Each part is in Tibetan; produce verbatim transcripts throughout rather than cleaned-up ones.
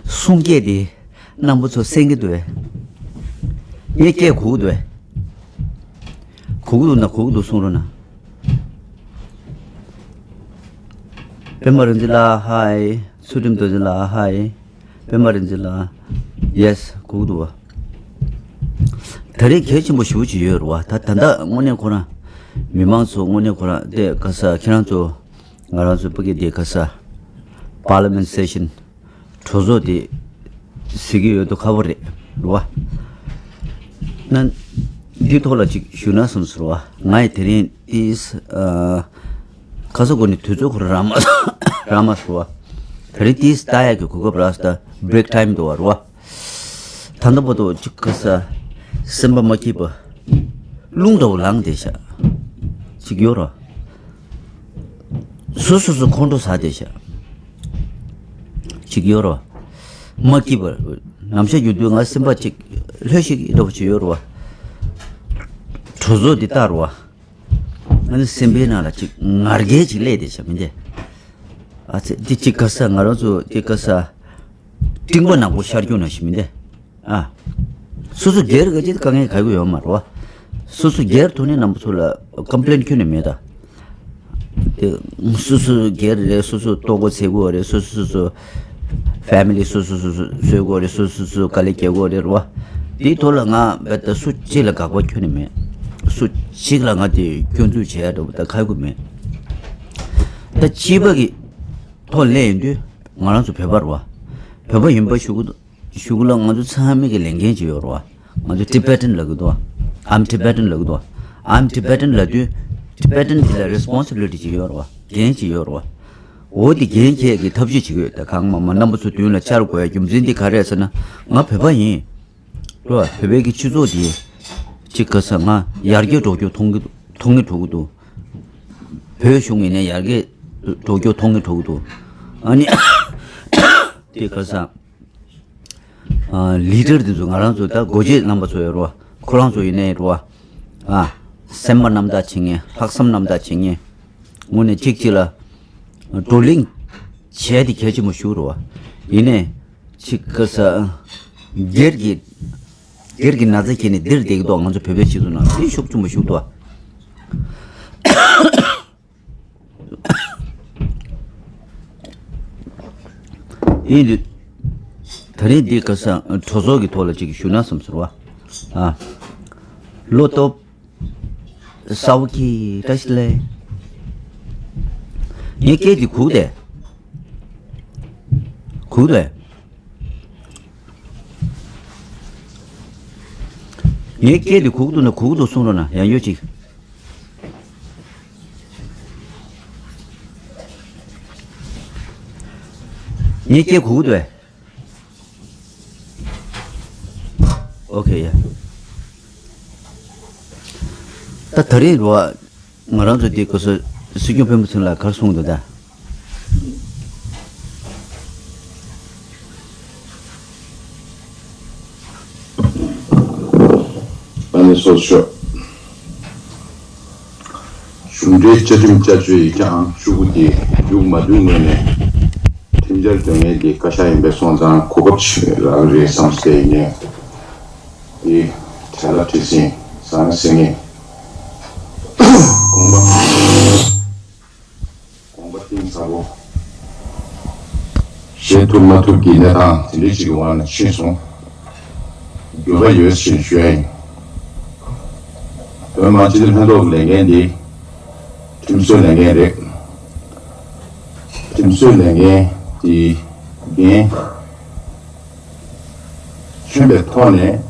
གསུང་སྐད་དེ་རྣམ་པ་ཚོ་གསན་གྱི་འདུག་གས། ངའི་སྐད་གོ་གི་འདུག་གས། གོ་གི་འདུག་ན་གོ་གི་འདུག་གསུང་རོགས་གནང་། པདྨ་རིག་འཛིན་ལགས་ཧའི། ཚུལ་ཁྲིམས་རྡོ་རྗེ་ལགས་ཧའི། པདྨ་རིག་འཛིན་ལགས། ཡེས། གོ་གི་འདུག་བ། ད་རེས་གལ་ཆེན་པོ་ཞེ་པོ་ཅིག་ཡོད་རེད་བ། ད་ད་ལྟ་དངོས་གནས་ཁོ་རང་མི་མང་ཚོ་དངོས་གནས་ཁོ་རང་དེ་ག་ས་ཁྱེད་རང་ཚོ་ང་རང་ཚོ་ཕ་གི་དེ་ག་ས་Parliament Session གྲོས་ཚོགས་དེ་ཟེར་གྱི་ཡོད་དོ་ཁ་བོ་རེད་རེད་བ། ན་འདི་ཐོག་ལ་ཅིག་ཞུ་ན་བསམ་ཟེར་བ། ང་ཡི་དེ་རིང་ཏིས་ཁ་ས་གོ་ནི་དུས་ཚོད་ཁོ་ར་མ་ར་མ་ཟེར་བ། དེ་རིང་ཏིས་ལྟ་ཡག་གི་གོ་སྐབས་རག་སོང་། ད་break time འདུག་བ་རེད་བ། ད་ལྟ་བར་དུ་ཅིག་ག་ས་སེམས་པ་མ་སྐྱིད་པ། རླུང་འདྲ་བོ་ལངས་བསྡད་ཤག་ཅིག་ཡོད་རེད། སོ་སོ་སོ་ཁོང་ཁྲོ་ཟ་བསྡད་ཤག་ཅིག་ཡོད་རེད། མ་སྐྱིད་པ། ནམ་ཞག་རྒྱུ་དུས་ང་སེམས་པ་ཅིག་ལྷོད་ཤིག་འདྲ་བོ་ཅིག་ཡོད་རེད་བ། གྲོས་ཚོགས་འདི་ལྟར་བ། ང་ནི་སེམས་པའི་ནང་ལ་ཅིག་ངར་སྐད་ཅིག་སླེབས་བསྡད་ཤག་མི་འདི། ཨ་ཙི། འདི་ཅིག་ག་ས་ང་རང་ཚོ་འདི་ག་ས་སྤྲིན་པ་ནག་པོ་ཤར་རྒྱུ་ནང་བཞིན་མི་འདི། ཨ། སོ་སོ་སྒེར་ག་ཅིག་དཀའ་ངལ་ག་གི་ཡོད་མ་རེད་བ། སོ་སོ་སྒེར་ཐོག་ནས་རྣམ་པ་ཚོ་ལ་complain་ཁྱོན་ནས་མེད་ད། དེ་སོ་སོ་སྒེར་རེད། སོ་སོ་ལྟོ་གོས་ཚེ་གོས་རེད། སོ་སོ་སོ་སོ་family་སོ་སོ་སོ་སོ་བཟོས་གོས་རེད། སོ་སོ་སོ་དཀའ་ལས་རྒྱག་གོས་རེད་རེད་བ། དེའི་ཐོག་ལ་ང་བས་ད་སུ་གཅིག་ལ་དགག་པ་ཁྱོན་ནས་མེད། སུ་གཅིག་ལ་ང་དེ་སྐྱོན་འཛུགས་བྱས་ཡ་འདྲ་བོ་ད་ཁག་པོ་མེད། ད་སྤྱི་པ་གི་ཐོག་སླེབས་ཡོང་དུས་ང་རང་ཚོ་བོད་པ་རེད་བ། བོད་པ་ཡིན་པ་ཞུ་གི་འདུག་གཞུག་ལ་ང་ཚོ་ཚང་མས་ཀྱི་ལས་འགན་ཅིག་ཡོད་རེད་བ། ང་ཚོ་Tibetan་ལབ་ཀྱི་འདུག I'm Tibetan་ལབ་ཀྱི་འདུག I'm Tibetan་ལབ་དུས་Tibetan་འདི་ལ་responsibility་ཅིག་ཡོད་རེད་བ། འགན་ཅིག་ཡོད་རེད་བ། འོ་དེ་འགན་འཁྱེར་གྱི་ཐབས་ཇུས་བྱེད་ཀྱི་ཡོད། ད་གང་མང་མང་རྣམ་པ་ཚོ་མདུན་ལ་བཅར་དགོས་ཡ་རྒྱུ་མཚན་འདི་ག་རེ་རེད་ཟེར་ན། ང་བོད་པ་ཡིན། རེད་བ། བོད་པའི་གི་སྤྱི་ཚོགས་འདི་གཅིག་ག་ས་ང་ཡར་རྒྱས་འགྲོ་རྒྱུ་མཐོང་གི་མཐོང་གི་འགྲོ་གི་འདུག་བོད་གཞུང་ཡིན་ནའི་ཡར་རྒྱས་འགྲོ་རྒྱུ་མཐོང་གི་འགྲོ་གི་འདུག་ཨ་ནི་དེ་ག་ས། ལི་ཌར་དེ་ཚོ་ང་རང་ཚོ་ད་སྒོ་འབྱེད་རྣམ་པ་ཚོ་ཡོད་རེད་བ། ཁོ་རང་ཚོ་ཡིན་ནའི་རེད་བ། ཨ། སེམས་པ་རྣམ་དག་བྱེད་མཁན། ལྷག་བསམ་རྣམ་དག་བྱེད་མཁན། དངོས་གནས་གཅིག་གཅིག་ལ་བགྲོ་གླེང་བྱས་ཏེ་གལ་ཆེན་པོ་ཞིག་རེད་བ། ཡིན་ནའི་གཅིག་ག་ས་སྒེར་གྱི་སྒེར་གྱི་ན་ཚ་འཁྱེར་ནས་འདིར་བསྡད་ཀྱི་འདུག་ང་ཚོ་བོད་པའི་སྤྱི་ཚོགས་ནང་དེ་ཤུགས་ཆེན་པོ་ཞིག་འདུག་ཡིན་དུས། ད་རིང་འདི་ག་ས་གྲོས་ཚོགས་ཀྱི་ཐོག་ལ་ཅིག་ཞུ་ན་བསམ་ཟེར་བ། ཨ། བློ་སྟོབས། ས་བོ་ཁྱི་བཀྲ་ཤིས་ལེ། ངའི་སྐད་འདི་གོ་གི་འདུག་གོ་གི་འདུག་ངའི་སྐད་འདི་གོ་གི་འདུག་ན་གོ་གི་འདུག་གསུང་རོགས་གནང་། ཡང་ཡོད་ཅིག་ངའི་སྐད་གོ་གི་འདུག་གས། ཨོ་ཁེ་ཡ། ད་ད་རེས་རོ། ང་རང་ཚོ་འདི་སྐབས་སུ་སྲིད་སྐྱོང་ཕེབས་མ་ཚུན་ལ་ག་རེ་གསུངས་འདུག་ད། ཨ་ནི་སོ་ཤོག་གཞུང་འབྲེལ་བཅའ་ཁྲིམས་བསྐྱར་བཅོས་ཡིག་ཆའམ་ཤོག་གུ་དེ་མཇུག་མ་བསྡུའི་སྔོན་ནས་ཁྲིམས་འཆར་དོན་གཉེར་དེ་བཀའ་ཤག་ཡིན་པའི་སོང་ཙང་གོ་སྐབས་ཆེ་རག་གི་རེད་བསམ་སྟེ་ཡིན་ནའི་དེ་བྲེལ་བ་བྲེལ་ཟིང་ཟང་ཟིང་ངེ་དགོངས་པ། དགོངས་པ་གཏིང་ཟབ་པོ། བཞེས་ཐུབ་མ་ཐུབ་ཀྱི་གནས་སྟངས་དེ་འདྲ་ཞིག་གི་དབང་ལ་ཕྱིན་སོང་། འགྱུར་བ་ཡོད་ཅེས་ཞུ་ཡ་ཡིན། བོད་མི་མང་སྤྱི་འཐུས་ལྷན་ཚོགས་ཀྱི་ལས་འགན་འདི་ཁྲིམས་བཟོའི་ལས་འགན་རེད། ཁྲིམས་བཟོའི་ལས་འགན་འདི་འགན་ཁྱོན་པའི་ཐོག་ནས་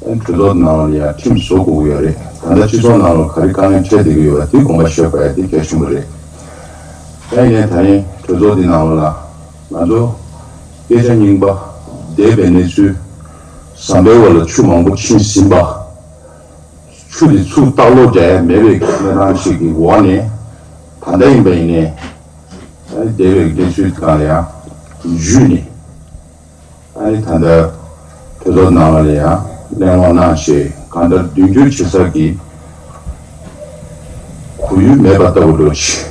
གྲོས་ཚོགས་ནང་ལ་ཡང་ཁྲིམས་བཟོ་དགོས་ཀྱི་ཡོད་རེད། ད་ལྟ་སྤྱི་ཚོགས་ནང་ལ་ག་རེ་དཀའ་ངལ་འཕྲད་བསྡད་ཀྱི་ཡོད་པ་དེ་དགོངས་པ་བཞེས་དགོས་ཡ་དེ་གལ་ཆེན་པོ་རེད། ཡིན་ནའི་ད་རིང་གྲོས་ཚོགས་འདི་ནང་ལ་ང་ཚོ་སྐད་ཆ་རྙིང་པ། འདས་པའི་གནས་ཚུལ། ཟམ་པའི་འོག་ལ་ཆུ་མང་པོ་ཕྱིན་ཟིན་པ། ཆུ་དེ་ཚུར་ལྟག་ལོག་རྒྱག་ཡ་མེད་པའི་གནས་སྟངས་ཤིག་གི་འོག་ནས། ད་ལྟ་ཡིན་པ་ཡིན་ནའི། འདས་པའི་གནས་ཚུལ་སྒང་ལ་ཡང་འཇུས་ནས། ཨ་ནི་ད་ལྟ་གྲོས་ཚོགས་ནང་ལ་ཡང་གླེང་སློང་གནང་ཞེས་གང་ལྟར་མདུན་སྐྱོད་བྱེད་ས་ཀྱི་གོ་ཡུལ་མེད་པ་ལྟ་བུ་འདྲ་ཞིག་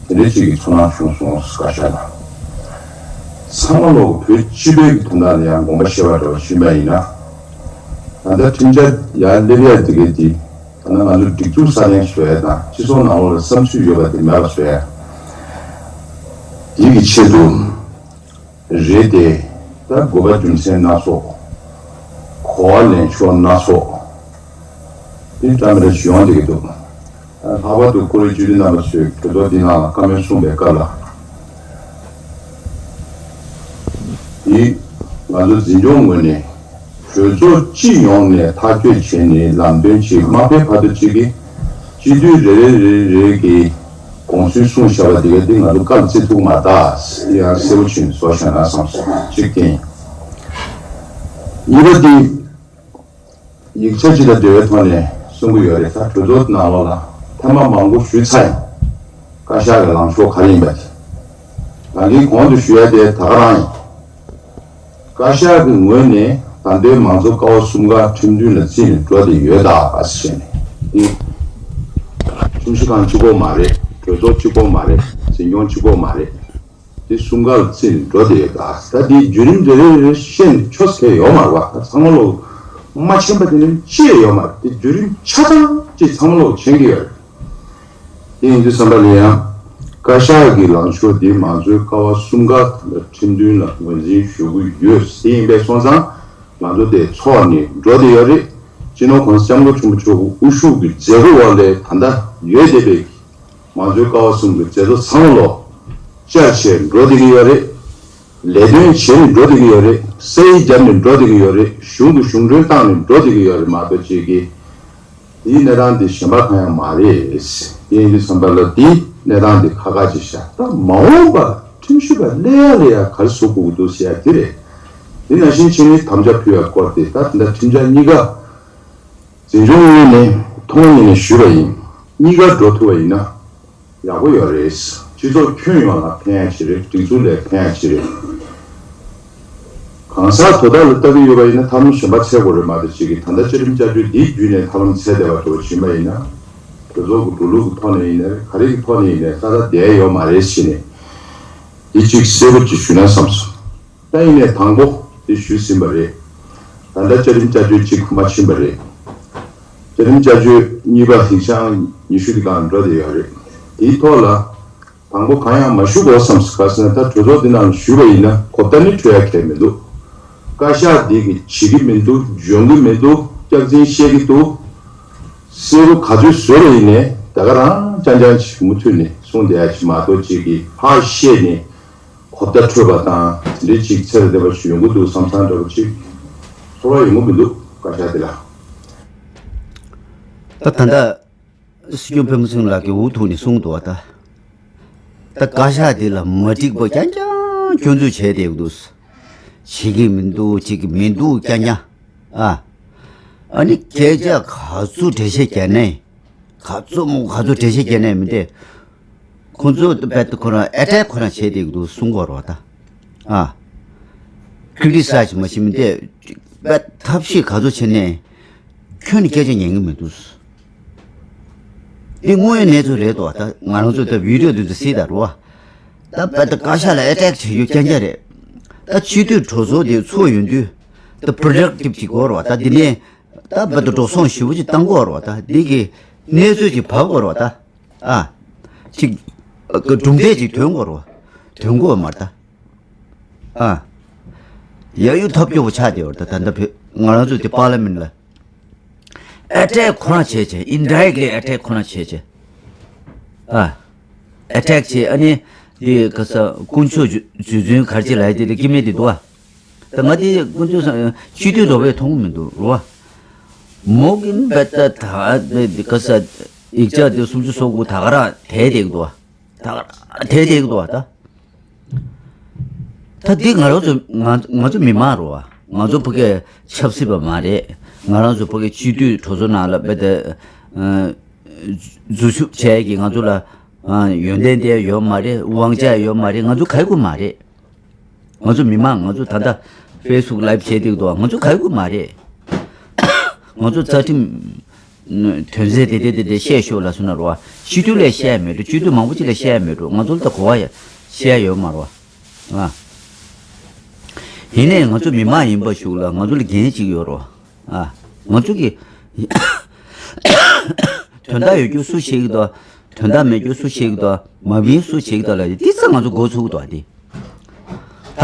དེ་འདྲ་ཅིག་གི་ཚོར་སྣང་བྱུང་སོང་། བཀའ་ཤག་ལ་ ཚང་མ་ལོག་བོད་སྤྱི་པའི་གི་དོན་དག་ལ་ཡང་དགོངས་པ་བཞེས་པ་འདྲ་བ་ཞུས་པ་ཡིན་ན། ད་ལྟ་ཁྲིམས་འཆར་ཡར་སླེབས་ཡ་དེ་གའི་དེ་ད་ལྟ་ང་ཚོ་སྒྲིག་འཛུགས་སྲ་བརྟན་བཟོ་ཡ་དང་སྤྱི་ཚོགས་ནང་ལོགས་ལ་བསམ་ཚུལ་ཡོད་པ་དེ་མེད་པ་བཟོ་ཡ་དེ་གི་ཆེད་དུ་རེད་དེ། ད་དགོས་པ་རྒྱུ་མཚན་སྣ་ཚོགས། གོ་བ་ལེན་ཕྱོགས་སྣ་ཚོགས་དེ་འདྲ་མི་འདྲ་ཞིག་ཡོང་བསྡད་ཀྱི་འདུག་ལྷག་པར་དུ་ཀུ་རེ་བཅུ་བདུན་རྣམ་པ་ཚོས་གྲོས་ཚོགས་འདི་ནང་ལ་བཀའ་མོལ་གསུངས་པའི་སྐབས་ལ། འདི་ང་ཚོ་འཛིན་སྐྱོང་ངོས་ནས་གྲོས་ཚོགས་སྤྱི་ཡོངས་ནས་ཐག་གཅོད་བྱས་ནས་ལམ་སྟོན་བྱེད་མ་ཕེབས་བར་དུ་གཅིག་གིས་སྤྱི་འཐུས་རེ་རེ་རེ་རེ་གི་དགོངས་ཚུལ་གསུངས་བཞག་པ་འདི་ག་འདི་ང་ཚོ་བཀའ་ལ་བརྩི་ཐུབ་མ་ད་ཡང་གསལ་པོ་བྱས་ནས་བཟོ་བཞག་ན་བསམ་སོང་། གཅིག་བསྟན། གཉིས་པ་འདི། ཡིག་ཆ་ཅིག་དང་འབྲེལ་བའི་ཐོག་ནས་གསུང་གི་ཡོད་རེད། ད་གྲོས་ཚོགས་ནང་ལོགས་ལ་ཐེངས་མ་མང་པོ་ཞུས་ཚར་ཡིན། བཀའ་ཤག་གི་ལངས་ཕྱོགས་ག་རེ་ཡིན་པ་དེ། ང་གིས་གོང་དུ་ཞུ་ཡ་དེ་ད་ག་རང་ཡིན། བཀའ་ཤག་གི་ངོས་ནས་ད་ལྟའི་མང་གཙོ་ཀ་བ་གསུམ་ཀ་ཁྲིམས་མཐུན་ལ་བརྩིས་ནས་འགྲོ་བསྡད་ཡོད་ད་ཟེར་ནས་འདི། ཁྲིམས་ཞིབ་ཁང་གཅིག་པོ་མ་རེད། གྲོས་ཚོགས་གཅིག་པོ་མ་རེད། འཛིན་སྐྱོང་གཅིག་པོ་མ་རེད། དེ་གསུམ་ཀ་ལ་བརྩིས་ནས་འགྲོ་བསྡད་ཡོད་ད། ད་དེའི་བརྒྱུད་རིམ་རེ་རེ་རེ་བཤད་ནས་ཆོག་ས་གང་ཡང་ཡོད་མ་རེད་བ། ད་ཚང་མ་ལོག་མ་མཁྱེན་པ་དེ་ནི་ཅི་ཡང་ཡོད་མ་རེད། དེ་བརྒྱུད་རིམ་ཆ་ཚང་ཅིག་ཚང་མ་ལོག་མཁྱེན་གྱི་ཡོད་རེད། དེ་ཡིན་དུས་ཙམ་པ་ལ་ཡང་བཀའ་ཤག་གི་ལངས་ཕྱོགས་དེ་མང་གཙོའི་ཀ་བ་གསུམ་ཀ་ད་ལྟ་ཁྲིམས་མཐུན་ལ་ངོས་འཛིན་ཞུ་གི་ཡོད། དེ་ཡིན་པས་སོང་ཙང་ང་ཚོ་དེ་ཚོགས་ནས་འགྲོ་བསྡད་ཡོད་རེད། སྤྱི་ནོར་གོང་ས་སྐྱབས་མགོན་ཆེན་པོ་མཆོག་གི་དབུ་བཞུགས་ཀྱི་མཛད་སྒོ་འོག་ལས་ད་ལྟ་ཡོད་བསྡད་པའི་མང་གཙོའི་ཀ་བ་གསུམ་གྱི་མཛད་གཙོ་ཚང་མ་ལོག་བཅར་བྱས་འགྲོ་བསྡད་ཀྱི་ཡོད་རེད། ལས་དོན་བྱས་ནས་འགྲོ་བསྡད་ཀྱི་ཡོད་རེད། ས་ཡིག་བརྒྱབ་ནས་འགྲོ་བསྡད་ཀྱི་ཡོད་རེད། གཞུང་གི་གཞུང་འབྲེལ་བཏང་ནས་འགྲོ་བསྡད་ཀྱི་ཡོད་རེད་མ་གཏོགས་ཅིག་གིས། དེའི་གནས་སྟངས་འདི་གཞན་པ་གང་ཡང་མ་རེད། དེ་ཡིན་དུས་ཙམ་པ་ལ་དེའི་གནས་སྟངས་འདི་ཁག་ཁག་ཅིག་བཞག་ད་མ་འོངས་པ་ཁྲིམས་ཞིབ་པ་སླེབས་ཡ་ལ་ཡ་ག་རེ་བཟོ་དགོས་ཀྱི་འདུག་ཟེར་ཡ་དེ་རེད། དེ་ནང་བཞིན་ཕྱི་ནས་དམ་བཅའ་ཕུལ་ཡ་སྐོར་དེ་ད་དེ་འདྲ་ཁྲིམས་འཆར་གཉིས་ཀ་འཛིན་སྐྱོང་ངོས་ནས་མཐོང་ཡིན་ནས་ཞུས་པ་ཡིན། གཉིས་ཀ་འགྲོ་ཐུབ་པ་ཡིན་ན་ཡག་པོ་ཡོད་རེད། སྤྱི་ཚོགས་ཁྱོན་ཡོངས་ལ་ཕན་ཡ་ཅིག་རེད། སྒྲིག་འཛུགས་ལ་ཕན་ཡ་ཅིག་རེད། གང་ཟག་དོ་བདག་ལ་ལྟ་གི་ཡོད་པ་ཡིན་ན་ཐབས་ལམ་གཞན་པ་འཚོལ་དགོས་རེད་མ་གཏོགས་ཅིག་གིས་ད་ལྟ་བཅའ་ཁྲིམས་བསྐྱར་བཅོས་འདིའི་བརྒྱུད་ནས་ཐབས་ལམ་འཚོལ་བསྡད་པ་འདྲ་བོ་བྱུང་བ་ཡིན་ན། གྲོས་ཚོགས་ཀྱི་འགྲོ་ལུགས་ཀྱི་ཐོག་ནས་ཡིན་ནའི་ག་རེ་གི་ཐོག་ནས་ཡིན་ནའི་ཏག་ཏག་བསྡད་ཡ་ཡོད་མ་རེད་ཟེར་ནས། འདི་གཅིག་གསལ་པོ་ཅིག་ཞུས་ན་བསམ་སོང་། ད་ཡིན་ནའི་དང་པོ་འདི་ཞུས་ཟིན་པ་རེད། ད་ལྟ་བཅའ་ཁྲིམས་བསྐྱར་བཅོས་གཅིག་མ་ཕྱིན་པ་རེད། བཅའ་ཁྲིམས་བསྐྱར་བཅོས་གཉིས་པ་ཡིག་ཆ་ཉི་ཤུ་འདི་སྒང་འགྲོ་བསྡད་ཡོད་རེད། དེའི་ཐོག་ལ་དང་པོ་གང་ཡང་མ་ཞུ་དགོས་བསམ་སོང་། ག་ཟེར་ན་ད་གྲོས་ཚོགས་འདི་ནང་ཞུས་པ་ཡིན་ན་གོ་བརྡ་ནི་འཕྲོད་ཡ་གལ་མི་འདུག་བཀའ་ཤག་འདི་གིས་བྱེད་ཀྱི་མི་འདུག་འཇོན་གྱི་མི་འདུག་སྐྱག་རྫུན་བཤད་ཀྱི་འདུག་གསལ་པོ་ག་ཚོད་བཟོས་པ་ཡིན་ནའི་ད་ག་རང་རྐྱང་རྐྱང་ཅིག་མུ་མཐུད་ནས་གསུངས་བསྡད་ཡ་ཅིག་མ་གཏོགས་ཅིག་གིས་ཕར་བཤད་ནས་གོ་བརྡ་འཕྲོད་པ་དང་དེ་འདྲའི་ཅིག་ཚེ་ལ་བསྡད་པ་ཞིག་ཡོང་གི་འདུག་བསམ་བསམ་འདྲ་པོ་ཅིག་ཚོར་བ་ཡོང་གི་མི་འདུག་བཀའ་ཤག་འདི་ལ། ད་ད་ལྟ་སྲིད་སྐྱོང་ཕེབས་མ་སོང་ལགས་ཀྱི་འུ་ཐུག་ནས་གསུངས་འདུག་བ་ད། ད་བཀའ་ཤག་འདི་ལ་མ་འགྲིག་པ་རྐྱང་རྐྱང་སྐྱོན་འཛུགས་བྱས་བསྡད་ཀྱི་འདུག་བྱེད་ཀྱི་མི་འདུག་བྱེད་ཀྱི་མི་འདུག་རྐྱང་རྐྱང་། ཨ། ཨ་ནི་སྐད་ཆ་ག་ཚོད་འགྲེལ་བཤད་རྒྱག་ནའི། ག་ཚོད་མོ་ག་ཚོད་འགྲེལ་བཤད་རྒྱག་ནའི་མི་འདུག་ཁོ་ཚོ་རྦད་དེ་ཁོ་རང་ཨེ་ཊེག་ཁོ་རང་བྱས་བསྡད་ཀྱི་འདུག་གསུང་གི་ཡོད་རེད་བ་ད། ཨ། ཀི་རི་ཊི་སའི་ཛི་མ་བྱེད་མི་འདུག་རྦད་ཐབས་ཤེས་ག་ཚོད་བྱས་ནའི་ཁྱོན་ནས་སྐད་ཆ་ཉན་གྱི་མི་འདུག་འདི་དངོས་ཡོད་གནས་ཚུལ་རེད་དོ། ད་ང་རང་ཚོ་ད་བི་ཌི་ཡོ་འདི་ཚོ་གཟིགས་དང་རོ། ད་རྦད་དེ་བཀའ་ཤག་ལ་ཨེ་ཊེག་བྱེད་རྒྱུ་རྐྱང་རྐྱང་རེད། ད་སྤྱི་འཐུས་གྲོས་ཚོགས་འདི་ཚོགས་ཡོང་དུས་ད་པྲོ་ཌག་ཊིབ་བྱེད་དགོས་རེད་བ། ད་འདི་ནས་ད་རྦད་དེ་འགྲོ་སོང་ཞེ་པོ་ཅིག་བཏང་དགོས་རེད་བ། ད་འདི་གི་གནས་ཚུལ་ཅིག་བབས་དགོས་རེད་བ་ད། ཨ། ཅིག་གྲུབ་འབྲས་ཅིག་ཐོན་དགོས་རེད་བ། ཐོན་དགོས་མ་རེད་ད། ཨ། ཡ་ཡུ་ཐབས་སྐྱོ་པོ་ཆགས་བསྡད་ཡོད་རེད་ད། ད་ལྟ་བོད་ང་རང་ཚོ་དེ་པར་ལི་མེན་ཊི་ལ། ཨེ་ཊེག་ཁོ་རང་བྱས་བྱས། ཨིན་ཌའི་རེག་ལི་ཨེ་ཊེག་ཁོ་རང་བྱས་བྱས། ཨ། ཨེ་ཊེག་བྱས། ཨ་ནི་དེ་ག་ས་དཀོན་མཆོག་རྫུ་འཛིན་གར་ཅི་ལ་དེ་ལ་སྐྱེ་དམན་དེ་འདུག་ཨ། ད་ང་དེ་དཀོན་མཆོག་ས་སྤྱི་འཐུས་འདྲ་བོ་མཐོང་གི་མི་འདུག་རོ། མོ་གི་བེ་ད་ད་བེ་དེ་ག་ས་ཡིག་ཆ་དེ་སུམ་ཅུ་སོ་དགུ་ད་ག་རང་དེ་དེ་གི་འདུག་ཨ། ད་ག་རང་དེ་དེ་གི་འདུག་ཨ་ད། ད་འདི་ང་རང་ཚོ་ང་ང་ཚོ་མི་མང་རོ། ང་ཚོ་ཕ་གི་ཆབ་སྲིད་པ་མ་རེད། ང་རང་ཚོ་ཕ་གི་སྤྱི་འཐུས་གྲོས་ཚོགས་ནང་ལ་བེ་ད་འཛུལ་ཞུགས་བྱས་ཀྱི་ང་ཚོ་ལ་ཡོན་ཏན་དེ་ཡོད་མ་རེད། དབང་ཆ་ཡོད་མ་རེད། ང་ཚོ་ག་གི་མ་རེད། ང་ཚོ་མི་མང་ང་ཚོ་ད་ལྟ་ཕེ་སི་བུག་ལའིབ་བྱས་འདུག་དོ། ང་ཚོ་ག་གི་མ་རེད། ང་ཚོ་རྩ་ཁྲིམས་དོན་ཚན་དེ་དེ་དེ་དེ་བཤད་ཤོག་ལ་སོང་ན་རོ། སྤྱི་འཐུས་ལས་བཤད་ཡ་མེད་འགྲོ། སྤྱི་འཐུས་མང་པོ་ཅིག་ལས་བཤད་ཡ་མེད་འགྲོ། ང་ཚོ་ལ་ད་གོ་བ་ཡ་བཤད་ཡ་ཡོད་མ་རོ། ཨ། དེ་ནས་ང་ཚོ་མི་མང་ཡིན་པ་ཞིག་ལ་ང་ཚོ་ལ་འགན་ཅིག་ཡོད་རོ། ཨ། ང་ཚོ་གི་དོན་དག་ཡོད་རྒྱུ་སུ་ཤེས་ཀྱི་འདུག་དོན་དག་མེད་རྒྱུ་སུ་ཤེས་ཀྱི་འདུག་མ་བིན་སུ་ཤེས་ཀྱི་འདུག་ལ་དེ་ཙམ་ང་ཚོ་འགོ་ཚུགས་འདུག་དེ། ད་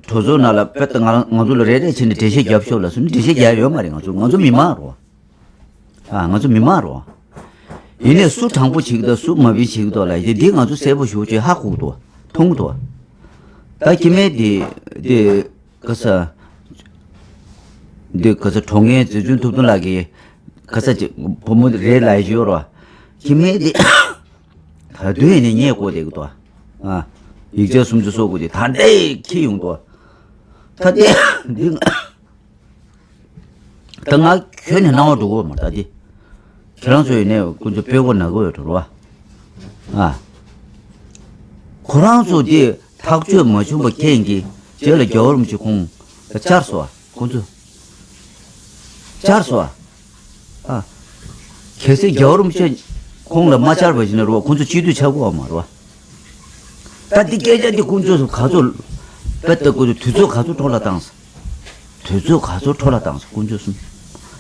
གྲོས་ཚོགས་ནང་ལ་དཔེ་ད་ང་ང་ཚོ་ལ་རེ་རེ་བྱས་ནས་འགྲེལ་བཤད་རྒྱབ་ཤོག་ལ་སུ་ནི་འགྲེལ་བཤད་རྒྱབ་ཡོད་མ་རེད། ང་ཚོ་ང་ཚོ་མི་མང་རོ། ཨ། ང་ཚོ་མི་མང་རོ། ཡིན་ནས་སུ་དྲང་པོ་བྱེད་ཀྱི་འདུག་སུ་མ་བིན་བྱེད་ཀྱི་འདུག་ལ་དེ་འདི་ང་ཚོ་གསལ་པོ་ཞེ་པོ་ཅིག་ཧ་གོ་གི་འདུག་མཐོང་གི་འདུག་ད་ཁྱི་མེད་དེ་དེ། ག་ས། འདི་ག་ས་གྲོངས་མཁན་རྗེ་བཙུན་ཐུབ་བསྟན་ལགས་ཀྱི་ག་ས་ཅིག་བུ་མོ་རེད་ལབ་ཡོད་རོ། ཁྱི་མེད་དེ། ད་དུང་ཡིན་ནས་ཉེས་བཀོད་བསྡད་ཀྱི་འདུག་ཨ། ཡིག་ཆ་སུམ་ཅུ་སོ་དགུ་དེ་ད་ལྟའི་ཁྱི་ཡོང་འདུག་ད་ལྟའི་འདི་ང་། ད་ང་ཁྱོན་ནས་སྣང་བ་འགྲོ་གི་ཡོད་མ་རེད་ད་འདི། ཁྱེད་རང་ཚོ་ཡིན་ནས་ཁོ་ཚོ་དཔེ་ཁོ་ན་གི་ཡོད་འགྲོ་རོ། ཨ། ཁོ་རང་ཚོ་དེ་ཐག་གཅོད་མ་བྱུང་བ་རྐྱེན་གྱིས་རྗེས་ལ་རྒྱལ་བ་རིན་པོ་ཆེ་ཁོང་ལ་བཅར་སོང་ཨ། ཁོང་ཚོ་བཅར་སོང་ཨ། ཨ། གལ་སྲིད་རྒྱལ་བ་རིན་པོ་ཆེ་ཁོང་ལ་མ་བཅར་བ་ཡིན་ན་རོ། ཁོང་ཚོ་སྤྱི་འཐུས་ཆགས་ཀྱི་ཡོད་མ་རེད་བ། ད་འདི་སྐད་ཆ་འདི་དཀོན་མཆོག་གསུམ་ག་ཚོད་དཔེ་ལྟ་དགོས་དུས་དུས་ཚོད་ག་ཚོད་འཕྲོ་བརླག་བཏང་སོང་། དུས་ཚོད་ག་ཚོད་འཕྲོ་བརླག་བཏང་སོང་དཀོན་མཆོག་གསུམ།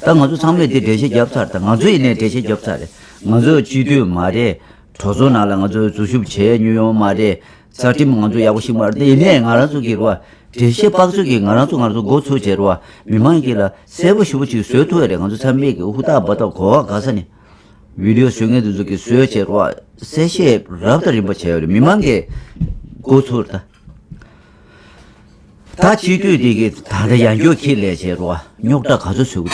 ད་ང་ཚོ་ཚང་མས་འདི་འགྲེལ་བཤད་བརྒྱབ་ཚར། ད་ང་ཚོ་ཡིན་ནའི་འགྲེལ་བཤད་བརྒྱབ་ཚར་རེད། ང་ཚོ་སྤྱི་འཐུས་མ་རེད། གྲོས་ཚོགས་ནང་ལ་ང་ཚོ་འཛུལ་ཞུགས་བྱས་མྱོང་ཡོད་མ་རེད། རྩ་ཁྲིམས་ང་ཚོ་ཡག་པོ་ཤེས་མ་རེད། དེ་ཡིན་ནའི་ང་རང་ཚོ་གི་རོ། འགྲེལ་བཤད་དཔག་ཚོད་ཀྱིས་ང་རང་ཚོ་ང་རང་ཚོ་འགོ་ཚུགས་བྱས་རོ། མི་མང་གི་ལ་གསལ་པོ་ཞེ་པོ་ཅིག་བཟོས་ཐུབ་ཡ་རེད། ང་ཚོ་ཚང་མས་ཀྱི་ཧུར་ཐག་འབད་ཐག་གོ་བ་ག་ས་ནས་བི་ཌི་ཡོ་བཟོ་མཁན་དེ་ཚོ་གིས་བཟོས་བྱས་རོ། གསལ་བཤད་རབ་དང་རིམ་པ་བྱས་ཡོད་རེད། མི་མང་གི་འགོ་ཚུགས་རེད་ད། ད་སྤྱི་འཐུས་དེ་གི་ད་ལྟ་ཡང་སྐྱོ་ཁྱི་ལས་བྱེད་རོ། རྙོག་དྲ་ག་ཚོད་བཟོ་གི་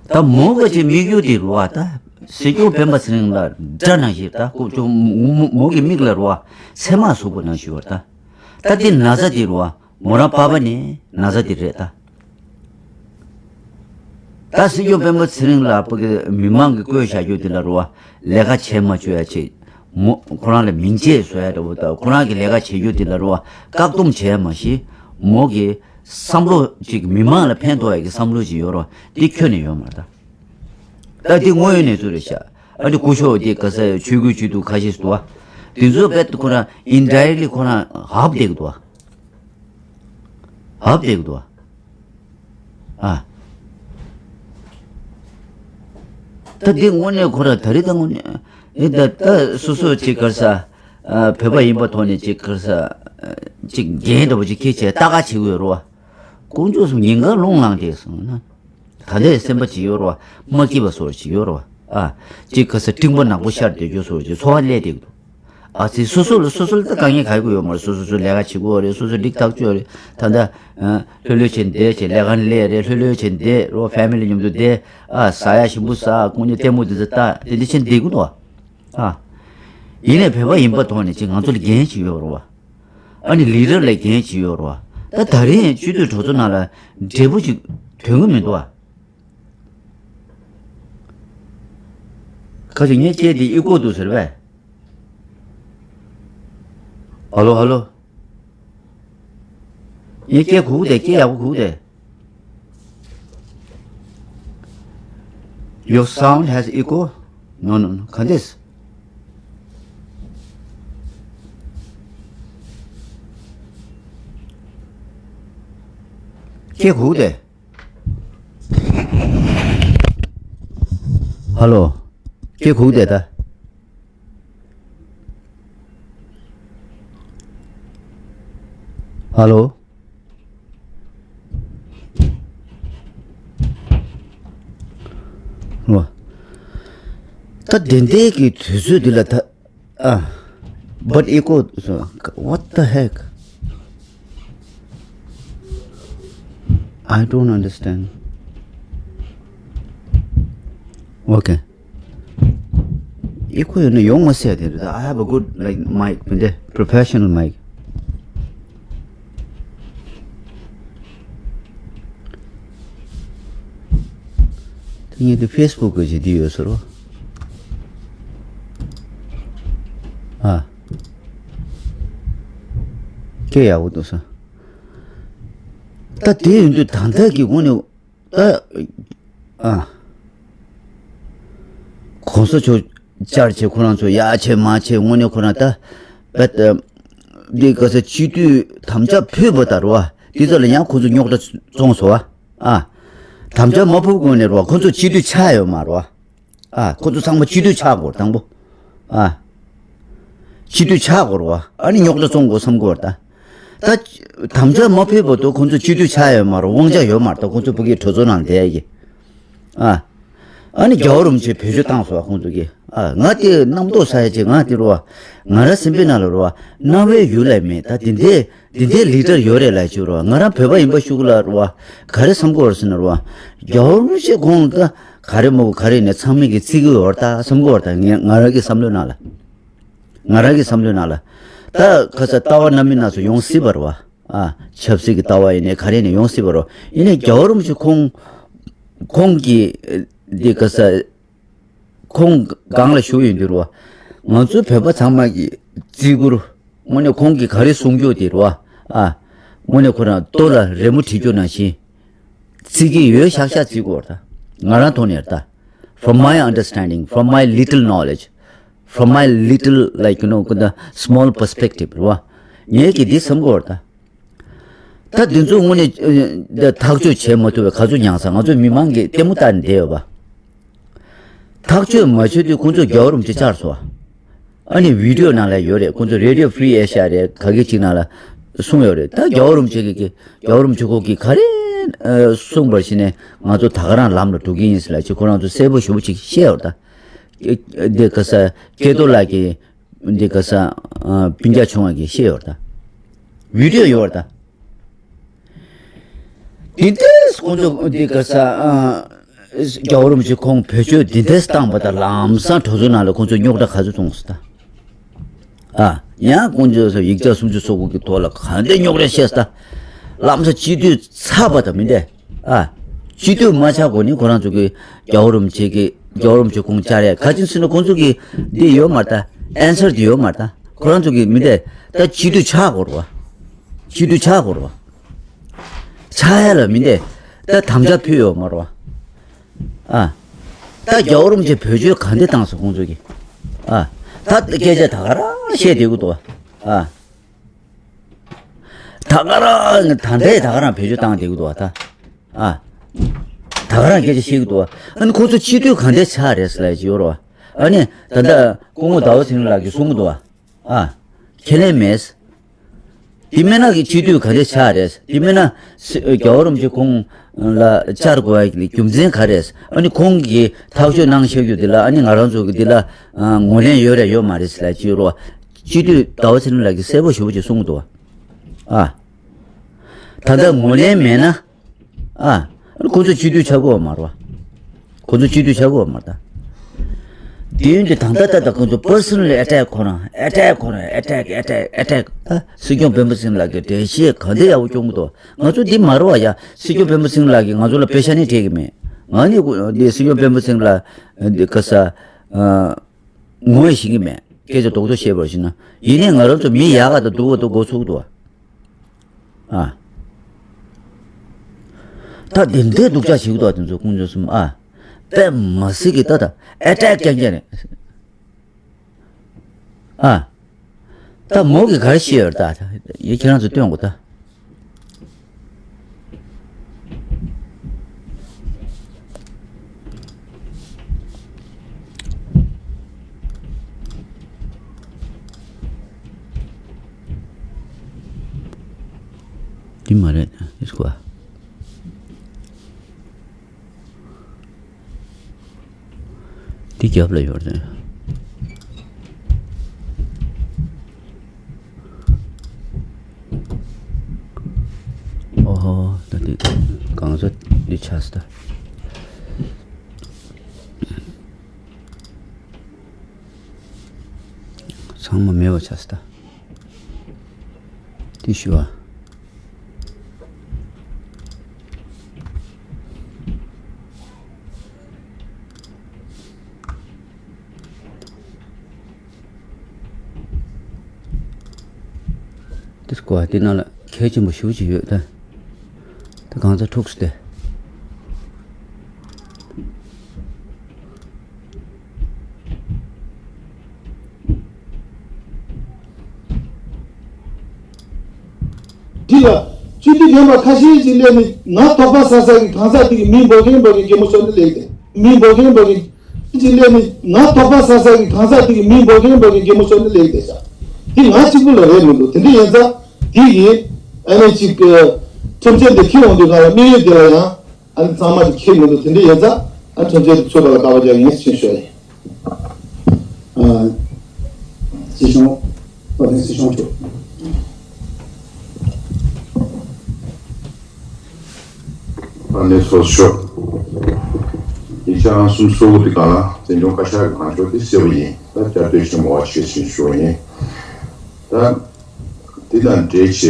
འདུག་ད་མོ་ག་ཅིག་དམིགས་ཡུལ་དེ་རོ། ད་སྲིད་སྐྱོང་སྤེན་པ་ཚེ་རིང་ལ་དགྲ་ནང་བཞིན་ད་ཁོ་ཅོ་མོ་མོ་གི་མིག་ལ་རོ། སེར་མ་ཟུག་པོ་ནང་བཞིན་ཡོད་ད། ད་དེ་ན་ཚ་དེ་རོ། མོ་རང་པ་ཕ་ནས་ན་ཚ་དེ་རེད་ད། ད་སྲིད་སྐྱོང་སྤེན་པ་ཚེ་རིང་ལགས་ཕ་གི་མི་མང་གི་བསྐོས་བཞག་རྒྱུ་དེ་ལ་རོ། ལས་ཀ་བྱེད་མ་བཅུག་ཡ་ཅིག་མོ་ཁོ་རང་ལ་མིང་ཆད་བཟོ་ཡ་འདྲ་བོ་དང་ཁོ་རང་གི་ལས་ཀ་བྱེད་རྒྱུ་དེ་ལ་རོ། བཀག་སྡོམ་བྱས་མ་གཞི་མོ་གི་བསམ་བློ་ཅིག་མི་མང་ལ་ཕན་ཐོགས་ཡ་གི་བསམ་བློ་ཅིག་ཡོད་རོ། འདི་ཁྱོན་ནས་ཡོད་མ་རེད་ད། ད་འདི་དངོས་ཡོད་གནས་ཚུལ་རེད་ཤག་ཨ་འདི་སྐུ་ཞབས་འདི་ག་ས་ཡ་ཆོས་སྐུའི་སྤྱི་འཐུས་ཁ་ཤས་སུ་འདུག་བ། དེ་ཚོ་རྦད་དེ་ཁོ་རང་ཨིན་ཌའི་རེག་ལི་ཁོ་རང་ཧབ་བསྡད་ཀྱི་འདུག་བ། ཧབ་བསྡད་ཀྱི་འདུག་བ། ཨ། ད་འདི་དངོས་གནས་ཁོ་རང་ད་རེས་ད་དངོས་གནས་ཨེ་ད་ད་སོ་སོ་ཅིག་ག་རེ་ཟ། ཨ། བོད་པ་ཡིན་པའི་ཐོག་ནས་ཅིག་ག་རེ་ཟ། ཅིག་འགན་འདྲ་བོ་ཅིག་འཁྱེར་བྱས་ལྟ་ག་བྱེད་ཀྱི་ཡོད་རེད་བ། དཀོན་མཆོག་གསུམ་ཉེན་ཁར་ལྷུང་ལངས་བསྡད་སོང་ན། ད་ལྟའི་སེམས་པ་ཅིག་ཡོད་རེད་བ། མ་སྐྱིད་པ་བཟོ་འདྲ་ཅིག་ཡོད་རེད་བ། ཨ། ཅིག་ག་ས་སྤྲིན་པ་ནག་པོ་ཤར་བསྡད་རྒྱུ་བཟོ་འདྲ་ཅིག་ཚོར་བ་སླེབས་བསྡད་ཀྱི་འདུག་ཨ་ཙི་སོ་སོ་ལ་སོ་སོ་ལ་ད་དཀའ་ངལ་ག་ཡེ་གི་ཡོད་མ་རེད། སོ་སོ་སོ་ལས་ཀ་བྱེད་དགོས་རེད། སོ་སོ་སྒྲིག་ཐག་ཆོད་རེད། ད་ལྟ་ལྷོད་ལྷོད་བྱས་བསྡད་བྱས་ལས་ཀ་ནས་སླེབས་རེད། ལྷོད་ལྷོད་བྱས་བསྡད་རོ། ཕེ་མི་ལི་མཉམ་དུ་བསྡད། ཨ། ཟ་ཡ་ཞིམ་པོ་ཟ། ཀུན་ནས་ལྟད་མོ་འདི་ཚོ་ལྟ། དེ་འདྲ་བྱས་བསྡད་ཀྱི་འདུག་ཨ། ཡིན་ནའི་བོད་པ་ཡིན་པ་ཐོག་ནས་ཅིག་ང་ཚོ་ལ་འགན་ཅིག་ཡོད་རེད་བ། ཨ་ནི་ལི་ཌར་ལ་འགན་ཅིག་ཡོད་རེད་བ། ད་ད་རིང་སྤྱི་འཐུས་གྲོས་ཚོགས་ནང་ལ་འབྲས་བུ་ཅིག་ཐོན་གི་མི་འདུག་བ། ཁ་ཅིག་ངའི་སྐད་འདི་ཨི་ཀོ་འདུག་ཟེར་བས། ཧ་ལོ་ཧ་ལོ། ངའི་སྐད་གོ་གི་འདུག་སྐད་ཡག་པོ་གོ་གི་འདུག Your sound has echo. No, no, no. ག་འདྲས། སྐད་གོ་གི་འདུག་ཧ་ལོ། སྐད་གོ་གི་འདུག་ད། ཧ་ལོ། ལོ། ད་དེ་འདྲའི་གི་དུས་ཚོད་འདི་ལ་ད། ཨ། But echo, so, what the heck? I don't understand. Okay. Echo ཡོད་ན་ཡོང་མ་སྲིད་དེ་རེད། I have a good, like, mic, འདི་professional mic. ད་ངས་འདི་ཕེ་སི་བུག་གི་ཞིག་འདི་ཡོད་ཟེར་བ། ཨ། སྐད་ཡག་པོ་འདུག་ས། ད་དེ་ཡིན་དུས་ད་ལྟ་གི་དངོས་གནས། ད། ཨ། གོང་ས་མཆོག་བཅར་བྱས་ཁོ་རང་ཚོ་ཡར་བྱས་མར་བྱས་དངོས་གནས་ཁོ་རང་ད། བད། འདི་ག་ས་སྤྱི་འཐུས་དམ་བཅའ་ཕུལ་བ་ད་རེད་བ། འདི་ཚོ་ལ་ཡང་ཁོ་ཚོ་རྙོག་དྲ་བཙོང་སོང་བ། ཨ། དམ་བཅའ་མ་ཕུལ་གོང་ནས་རེད་བ། ཁོ་ཚོ་སྤྱི་འཐུས་ཆགས་ཡོད་མ་རེད་བ། ཨ། ཁོ་ཚོ་ཚང་མ་སྤྱི་འཐུས་ཆགས་དགོས་རེད་དང་པོ། ཨ། སྤྱི་འཐུས་ཆགས་དགོས་རེད་བ། ཨ་ནི་རྙོག་དྲ་བཙོང་དགོས་བསམ་གོ་རེད་ད། ད། དམ་བཅའ་མ་ཕུལ་བར་དུ་ཁོ་ཚོ་སྤྱི་འཐུས་ཆགས་ཡོད་མ་རེད། དབང་ཆ་ཡོད་མ་རེད་ད། ཁོ་ཚོ་ཕ་གིའི་གྲོས་ཚོགས་ནང་བསྡད་ཡ་གི། ཨ། ཨ་ནི་རྒྱལ་བ་རིན་པོ་ཆེ་བེད་སྤྱོད་བཏང་སོང་བ་ཁོང་ཚོ་གིས། ཨ། ང་དེ་རྣམ་རྟོག་ཟ་ཡ་ཅིག་ང་དེ་རུ་བ། ང་ར་སེམས་པའི་ནང་ལ་རུ་བ། རྣ་བའི་ཡུལ་ལ་མེད་ད། དེ་འདྲའི་དེ་འདྲའི་ལི་ཌར་ཡོད་རེད་ལབ་ཅིག་རུ་བ། ང་རང་བོད་པ་ཡིན་པ་ཤུགས་ལ་རུ་བ། ག་རེ་བསམ་གོ་ར་ཟེར་ན་རུ་བ། རྒྱལ་བ་རིན་པོ་ཆེ་ཁོང་ད་ག་རེ་མོ་ག་རེ་ནས་ཚང་མས་ཀྱི་བརྩི་གི་ཡོད་རེད་ད་བསམ་གོ་ར་ད། ངས་ང་རང་གི་བསམ་བློའི་ནང་ལ། ང་རང་གི་བསམ་བློའི་ནང་ལ། ད་ཁ་ས་ལྟ་བ་སྣ་མིན་སྣ་ཚོགས་ཡོང་སྲིད་པ་རེད་བ། ཨ། ཆབ་སྲིད་ཀྱི་ལྟ་བ་ཡིན་ནའི་ག་རེ་ནས་ཡོང་སྲིད་པ་རེད་བ། ཡིན་ནའི་རྒྱལ་བ་རིན་པོ་ཆེ་ཁོང་། ཁོང་གི་འདི་ག་ས། ཁོང་སྒང་ལ་བཞུགས་ཡོད་འདུག་རེད་བ། ང་ཚོ་བོད་པ་ཚང་མ་གི་བརྩི་བཀུར། དངོས་གནས་ཁོང་གིས་ག་རེ་གསུང་རྒྱུ་དེ་རེད་བ། ཨ། དངོས་གནས་ཁོ་རང་ལྟོ་ལ་རི་མོ་བྲིས་རྒྱུ་ནང་བཞིན། བརྩི་གི་ཡོད་ཤག་ཤག་བརྩི་དགོས་རེད་ད། ང་རང་ཐོག་ནས་རེད་ད། From my understanding, from my little knowledge, from my little, like, you know, the small perspective རེད་བ། ངས་ཀྱི་འདི་བསམ་གོ་རེད་ད། ད་འདི་ཚོ་དངོས་གནས་ཨ་ད་ཐག་གཅོད་བྱེད་མ་ཐུབ་པའི་ག་ཚོད་མྱངས་ས། ང་ཚོ་མི་མང་གིས་ལྟད་མོ་ལྟ་ནས་བསྡད་ཡོད་པ། ཐག་གཅོད་མ་བྱེད་དུས་ཁོང་ཚོ་རྒྱལ་བ་རིན་པོ་ཆེ་བཅར་སོང་བ། ཨ་ནི་བི་ཌི་ཡོ་ནང་ལ་ཡོད་རེད། ཁོང་ཚོ་Radio Free Asia རེད་ག་གི་ཅིག་ནང་ལ་གསུངས་ཡོད་རེད། ད་རྒྱལ་བ་རིན་པོ་ཆེ་གིས་རྒྱལ་བ་རིན་པོ་ཆེ་ཁོང་གིས་ག་རེ་ཨ་གསུངས་པར་བྱས་ནས་ང་ཚོ་ད་ག་རང་ལམ་ལ་འགྲོ་གི་ཡིན་ཟེར་ལབ་ཅིག་ཁོ་རང་ཚོ་གསལ་པོ་ཞེ་པོ་ཅིག་བཤད་ཡོད་རེད་ད། འདི་ག་ས་སྐལ་རྡོར་ལགས་ཀྱིས། འདི་ག་ས། ཨ། སྤུན་ཀྱག་ཆུང་བ་གིས་བཤད་ཡོད་རེད་ད། བི་ཌི་ཡོ་ཡོད་རེད་ད། དེ་འདྲས་ཁོང་ཚོ་འདི་ག་ས། ཨ། རྒྱལ་བ་རིན་པོ་ཆེ་ཁོང་བེད་སྤྱོད་འདི་འདྲས་བཏང་པ་དང་ལམ་སང་གྲོས་ཚོགས་ནང་ལ་ཁོང་ཚོས་རྙོག་དྲ་ག་ཚོད་བཙོང་སོང་ད། ཨ། ཡང་ཁོང་ཚོས་ཡིག་ཆ་སུམ་ཅུ་སོ་དགུ་གི་ཐོག་ལ་ག་འདྲས་རྙོག་དྲ་བཤད་སོང་ད། ལམ་སང་སྤྱི་འཐུས་ཚར་བ་དང་མི་འདྲ། ཨ། སྤྱི་འཐུས་མ་ཆགས་གོང་ནས་ཁོ་རང་ཚོ་གི་རྒྱལ་བ་རིན་པོ་ཆེ་གི་རྒྱལ་བ་རིན་པོ་ཆེ་ཁོང་བཅར་ཡ་ག་ཅི་ཟེར་ན་ཁོང་ཚོ་གི་འདི་ཡོད་མ་རེད་ད། ཨན་སར་འདི་ཡོད་མ་རེད་ད། ཁོ་རང་ཚོ་གི་མི་འདི་ད་སྤྱི་འཐུས་ཆགས་དགོས་རེད་བ། སྤྱི་འཐུས་ཆགས་དགོས་རེད་བ། ཆགས་ཡ་ལ་མི་འདི་ད་དམ་བཅའ་ཕུལ་ཡོད་མ་རེད་བ། ཨ། ད་རྒྱལ་བ་རིན་པོ་ཆེ་བེད་སྤྱོད་ག་འདྲ་བཏང་སོང་ཁོང་ཚོ་གི། ཨ། ད་སྐད་ཆ་ད་ག་རང་བཤད་བསྡད་གི་འདུག་བ། ཨ། ད་ག་རང་ད་ལྟའི་ད་ག་རང་བེད་སྤྱོད་བཏང་བསྡད་ཀྱི་འདུག་བ་ད། ཨ། ད་ག་རང་སྐད་ཆ་བཤད་ཀྱི་འདུག་བ། ཨ་ནི་ཁོ་ཚོ་སྤྱི་འཐུས་ག་འདྲ་ཆགས་རེད་ཟེར་ལབ་ཀྱི་ཡོད་རེད་བ། ཨ་ནི་ད་ལྟ་སྐུ་ངོ་ཟླ་བ་ཚེ་རིང་ལགས་ཀྱིས་གསུང་གི་འདུག་བ། ཨ། ཁས་ལེན་མེད། དེ་མིན་ན་གི་སྤྱི་འཐུས་ག་འདྲ་ཆགས་རེད། དེ་མིན་ན་སི་རྒྱལ་བ་རིན་པོ་ཆེ་ཁོང་ལ་བཅར་དགོས་པའི་རྒྱུ་མཚན་ག་རེད། ཨ་ནི་ཁོང་གིས་ཐག་གཅོད་གནང་བཞག་རྒྱུ་འདི་ལ་ཨ་ནི་ང་རང་ཚོ་གི་འདི་ལ་ངོས་ལེན་ཡོད་རེད་ཡོད་མ་རེད་ཟེར་ལབ་ཀྱི་ཡོད་རེད་བ། སྤྱི་འཐུས་ཟླ་བ་ཚེ་རིང་ལགས་ཀྱིས་གསལ་པོ་ཞེ་པོ་ཅིག་གསུངས་འདུག་བ། ཨ། ད་ལྟ་ངོས་ལེན་མེད་ན། ཨ། ཁོ་ཚོ་སྤྱི་འཐུས་ཆགས་ཀྱི་ཡོད་མ་རེད་བ། ཁོ་ཚོ་སྤྱི་འཐུས་ཆགས་ཀྱི་ཡོད་མ་རེད་ད། དེ་ཡིན་དུས་ད་ལྟ་ད་ལྟ་ཁོ་ཚོ་པར་སོ་ནལ་ཨེ་ཊེག་ཁོ་རང་ཨེ་ཊེག་ཁོ་རང་ཨེ་ཊེག་ཨེ་ཊེག་ཨེ་ཊེག་ད་སྲིད་སྐྱོང་བོན་པོ་སིང་ལགས་ཀྱིས་འགྲེལ་བཤད་ག་འདྲ་ཡག་པོ་སྐྱོན་གྱི་འདུག་ང་ཚོ་འདི་མ་རེད་བ་ཡ། སྲིད་སྐྱོང་བོན་པོ་སིང་ལགས་ཀྱིས་ང་ཚོ་ལ་པེ་ཤ་ནི་སྤྲད་ཀྱི་མེད། ང་ནི་འདི་སྲིད་སྐྱོང་བོན་པོ་སིང་ལགས་འདི་ག་ས། ཨ། ངོ་ཤེས་ཀྱི་མེད། སྐད་ཆ་རྡོག་རྡོག་བཤད་པར་བྱས་ན། ཡིན་ནའི་ང་རང་ཚོ་མི་ཡག་ག་དང་སྡུག་ག་དང་མགོ་ཚོས་ཀྱི་འདུག་བ། ཨ། ད་དེ་འདྲའི་སྡུག་ཅག་བྱེད་ཀྱི་འདུག་བ། དེ་ཚོ་ཁོང་ཚོ་གསུམ་ཨ། དཔེ་མ་སྲིད་ཀྱི་ད་ད་ཨེ་ཊེག་རྐྱང་རྐྱང་རེད། ཨ། ད་མོ་གིས་ག་རེ་བཤད་ཡོད་རེད་ད། ཡ་ཁྱེད་རང་ཚོ་སྟོན་དགོས་ད། འདི་མ་རེད། འདི་སྐོར། འདི་རྒྱབ་ལ་ཡོད་རེད། ཨོ་ཧོ། ད་འདི་གང་ཟག་འདི་ཆགས་སོང་ད། ཚང་མ་མེད་པ་ཆགས་སོང་ད། དེ་ཞུ་བ། དེ་སྐོར་དེ་ནང་ལ་གལ་ཆེན་པོ་ཞེ་པོ་ཅིག་ཡོད་ད། ད་གང་ཚ་འཁྲུགས་སོང་སྟེ། སྤྱི་འཐུས་རྒན་པ་ཁ་ཤས་ཅིག་སླེབས་ནས་ང་དོགས་པ་ཟ་ཟ་གི་གང་ཟག་དེ་གི་མི་འབོད་མཁན་འབོད་མཁན་གད་མོ་ཤོར་ནས་སླེབས་ཏེ། མི་འབོད་མཁན་འབོད་མཁན་ཅིག་སླེབས་ནས་ང་དོགས་པ་ཟ་ཟ་གི་གང་ཟག་དེ་གི་མི་འབོད་མཁན་འབོད་མཁན་གད་མོ་ཤོར་ནས་སླེབས་ཏེ་ཤག་དེ་ང་གཅིག་པུ་ལ་རེད་མི་འདུག་དེ་འདྲ་ཡིན་ཙང་དེ་གི་ཨ་ནི་ཅིག་ཁྲིམས་ཆད་འདི་འཁྱེར་འོང་དུས་སྒང་ལ་དམིགས་ཡུལ་དེ་ལ་ཡང་ཨ་ནི་གཙང་མ་ཅིག་འཁྱེར་མི་འདུག་དེ་འདྲ་ཡིན་ཙང་ཨ་ནི་ཁྲིམས་ཆད་འདི་ཚུད་པ་ལ་དགག་པ་རྒྱག་ཡིན་ཞེས་ཞུ་ཡ་ཡིན། ཨ། སྲིད་སྐྱོང་། བློ་མཐུན་སྲིད་སྐྱོང་མཆོག་ཨ་ནེ་ཚོགས་ཞུ། ཡིག་ཆ་ཨང་གསུམ་སོ་དགུ་དེ་སྒང་ལ་འཛིན་སྐྱོང་བཀའ་ཤག་གི་ལངས་ཕྱོགས་དེ་གསལ་པོ་ཡིན། ད་བསྐྱར་ཟློས་བྱེད་མ་དགོས་པ་ཞུ་ཞུ་ཡིན། ད་དེ་དང་འབྲེལ་བྱས་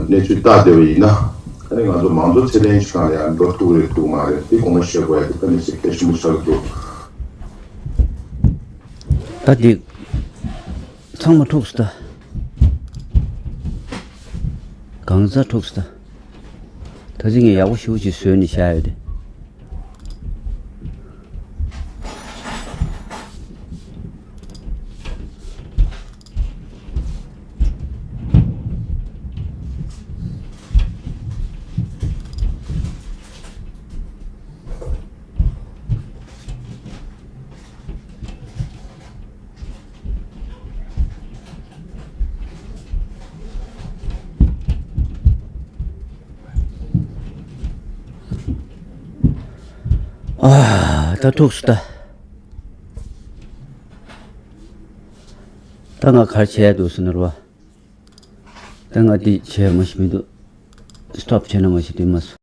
གནས་ཚུལ་བལྟ་བསྡད་པ་ཡིན་ན། ཨ་ནི་ང་ཚོ་མང་གཙོ་ཚད་ལྡན་ཞིག་སྒང་ལ་ཡང་འགྲོ་ཐུབ་ཀྱི་རེད་ཐུབ་ཀྱི་མ་རེད། དེ་དགོངས་པ་བཞེས་དགོས་ཡ་དེ་དཔེ་མི་སྲིད་གལ་ཆེན་པོ་ཆགས་ཀྱི་འདུག་ད་འདི་ཚང་མ་འཁྲུགས་སོང་ད། གང་ཟག་འཁྲུགས་སོང་ད། ད་ཅི་ངས་ཡག་པོ་ཞེ་པོ་ཅིག་བཟོས་ནས་བཞག་ཡོད་དེ། ཨ། ད་ཐུགས་སུ་ད། ད་ང་ག་རེ་བྱས་འདུག་ཟེར་ན་རོ། ད་ང་འདི་བྱས་མ་ཤེས་མི་འདུག་སི་ཊོབ་བྱས་ན་མ་ཤེས་འདུག་མ་སོང་།